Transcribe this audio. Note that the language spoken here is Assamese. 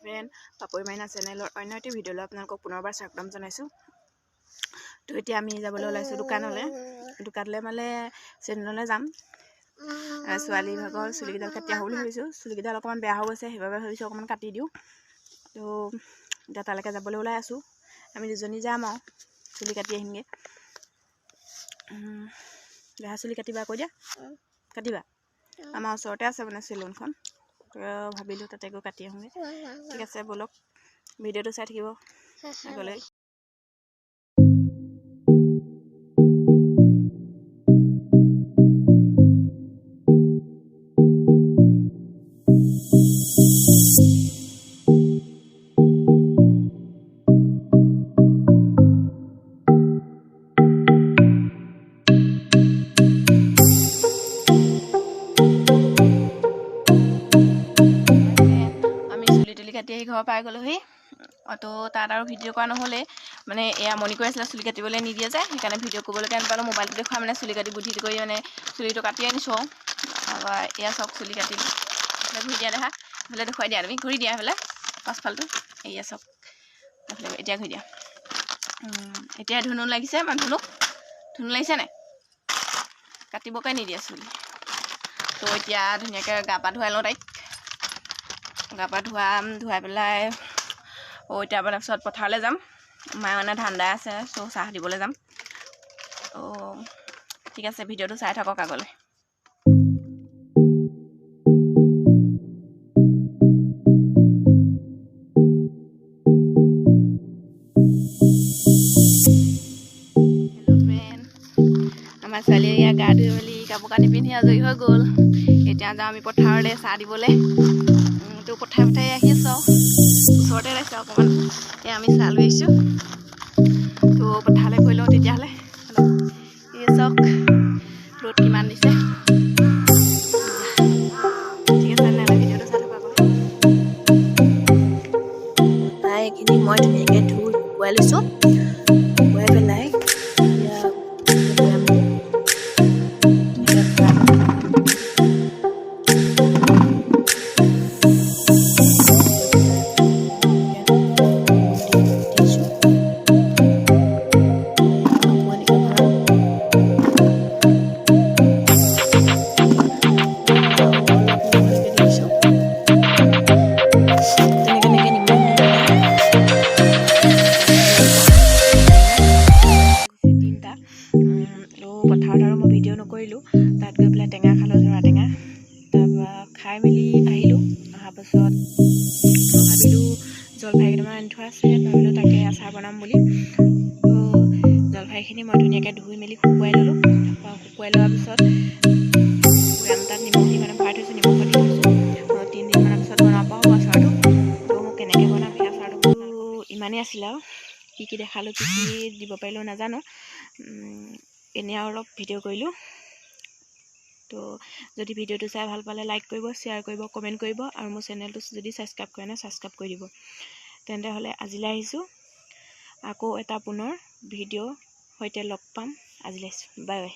ফ্ৰেণ্ড পাপৰি মাইনা চেনেলৰ অন্য এটি ভিডিঅ'লৈ আপোনালোকক পুনৰবাৰ স্বাগতম জনাইছোঁ। তো এতিয়া আমি যাবলৈ ওলাইছোঁ দোকানলৈ। দোকানলৈ মানে চেলুনলৈ যাম। ছোৱালী ভাগৰ চুলিকেইডাল কাটি আহোঁ বুলি ভাবিছোঁ। চুলিকেইডাল অকণমান বেয়া হৈ গৈছে, সেইবাবে ভাবিছোঁ অকণমান কাটি দিওঁ। তো এতিয়া তালৈকে যাবলৈ ওলাই আছোঁ। আমি দুজনী যাম আৰু চুলি কাটি আহিমগৈ। দেহা চুলি কাটিবা কৈ দিয়া, কাটিবা? আমাৰ ওচৰতে আছে মানে চেলুনখন, ভাবিলোঁ তাতে গৈ কাটি আহোঁগৈ। ঠিক আছে, ব'লক, ভিডিঅ'টো চাই থাকিব আগলৈ। কাটি আহি ঘৰ পাই গ'লোহি। তো তাত আৰু ভিডিঅ' কৰা নহ'লেই, মানে এয়া আমনি কৰি আছিলে, চুলি কাটিবলৈ নিদিয়ে যে, সেইকাৰণে ভিডিঅ' কৰিবলৈকে নাপালোঁ। মোবাইলটো দেখুৱাই মানে চুলি কাটি বুদ্ধি কৰি মানে চুলিটো কাটি আনিছোঁ। আৰু এয়া চাওক, চুলি কাটিলোঁ। এইফালে ঘূৰি দিয়া দেখা, এইফালে দেখুৱাই দিয়া, তুমি ঘূৰি দিয়া এইফালে পাছফালটো। এয়া চাওক, এইফালে এতিয়া ঘূৰি দিয়া। এতিয়া ধুনু লাগিছে, মানে ধুনুক ধুনু লাগিছে নাই, কাটিবকে নিদিয়ে চুলি। তো এতিয়া ধুনীয়াকৈ গা পা ধুৱাই লওঁ তাইক। গা পা ধুৱাম, ধুৱাই পেলাই এতিয়া তাৰপিছত পথাৰলৈ যাম। মায়ে মানে ধান দাই আছে, চ' চাহ দিবলৈ যাম। ত' ঠিক আছে, ভিডিঅ'টো চাই থাকক আগলৈ। হেল্ল' ফ্ৰেণ্ড, আমাৰ ছোৱালীয়ে ইয়াত গা ধুই মেলি কাপোৰ কানি পিন্ধি আজৰি হৈ গ'ল। এতিয়া যাওঁ আমি পথাৰলৈ চাহ দিবলৈ। তো পথাৰে পথাৰে আহি আছোঁ আৰু ওচৰতে ওলাইছে অকণমান। এতিয়া আমি চাহ লৈ আহিছোঁ, তো পথাৰলৈ গৈ লওঁ তেতিয়াহ'লে। এই চাওক ৰ'দ কিমান দিছে। ঠিক আছে, তেনেহ'লে ভিডিঅ'টো চাই থাকক। তাই এইখিনি মই ধুনীয়াকৈ ধুই শুকুৱাই লৈছোঁ। শুকুৱাই পেলাই পথাৰত আৰু মই ভিডিঅ' নকৰিলোঁ। তাত গৈ পেলাই টেঙা খালোঁ, জৰা টেঙা। তাৰপৰা খাই মেলি আহিলোঁ। অহাৰ পাছত মই ভাবিলোঁ জলফাই কেইটামান আনি থোৱা আছে, ভাবিলোঁ তাকে আচাৰ বনাম বুলি। তো জলফাইখিনি মই ধুনীয়াকৈ ধুই মেলি শুকুৱাই ল'লোঁ। তাৰপৰা শুকুৱাই লোৱাৰ পিছত বৈয়াম তাত নিমখ দি মানে ভৰাই থৈছোঁ, নিমখত দি থৈছোঁ। 3 দিনমানৰ পিছত বনাব পৰা হ'ব আচাৰটো। তো মই কেনেকৈ বনাম সেই আচাৰটো ইমানেই আছিলে আৰু কি কি দেখালোঁ, কি কি দিব পাৰিলোঁ নাজানো, এনেই আৰু অলপ ভিডিঅ' কৰিলোঁ। তো যদি ভিডিঅ'টো চাই ভাল পালে লাইক কৰিব, শ্বেয়াৰ কৰিব, কমেণ্ট কৰিব আৰু মোৰ চেনেলটো যদি ছাবস্ক্ৰাইব কৰে নাই, ছাবস্ক্ৰাইব কৰি দিব। তেন্তে হ'লে আজিলৈ আহিছোঁ, আকৌ এটা পুনৰ ভিডিঅ' সৈতে লগ পাম। আজিলৈ আহিছোঁ, বাই বাই।